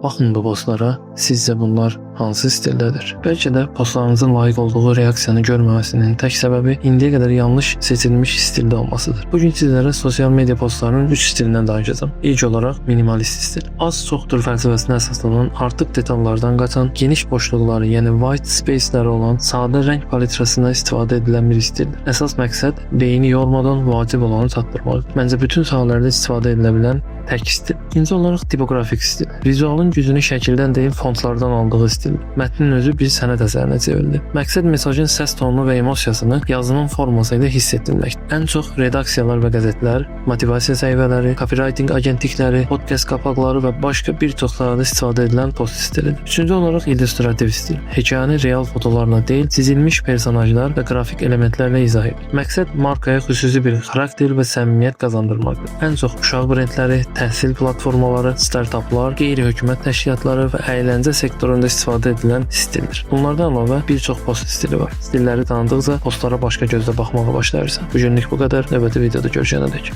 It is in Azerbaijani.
Baxın bu postlara, sizcə bunlar hansı stildədir? Bəlkə də postlarınızın layiq olduğu reaksiyanı görməməsinin tək səbəbi indiyə qədər yanlış seçilmiş stildə olmasıdır. Bu gün sizlərə sosial media postlarının 3 stilindən danışacağam. İlk olaraq minimalist stil. Az çoxdur fəlsəfəsinə əsaslanan, artıq detallardan qaçan, geniş boşluqları, yəni white space-ləri olan sadə rəng palitrasından istifadə edilən bir stildir. Əsas məqsəd beyni yormadan vacib olanı çatdırmaqdır. Məncə bütün sahələrdə istifadə edilə bilən tək stil. İkinci olaraq tipoqrafik stil. Vizualın gücünü şəkildən deyil, fontlardan aldığı stil. Mətnin özü bir sənət əsərinə çevrilir. Məqsəd mesajın səs tonunu və emosiyasını yazının forması ilə hiss etdirməkdir. Ən çox redaksiyalar və qəzetlər, motivasiya səhifələri, copywriting agentlikləri, podkast qapaqları və başqa bir çox sahədə istifadə edilən post stilidir. Üçüncü olaraq illüstrativ stil. Hekayəni real fotolarla deyil, çizilmiş personajlar və qrafik elementlərlə izah edir. Məqsəd markaya xüsusi bir xarakter və səmimiyyət qazandırmaqdır. Ən çox uşaq brendləri, təhsil platformaları, startaplar, qeyri-hökumət təşkilatları və əyləncə sektorunda istifadə edilən stildir. Bunlardan əlavə bir çox post stili var. Stilləri tanıdıqca postlara başqa gözlə baxmağa başlayırsan. Bu günlük bu qədər. Növbəti videoda görüşənədək.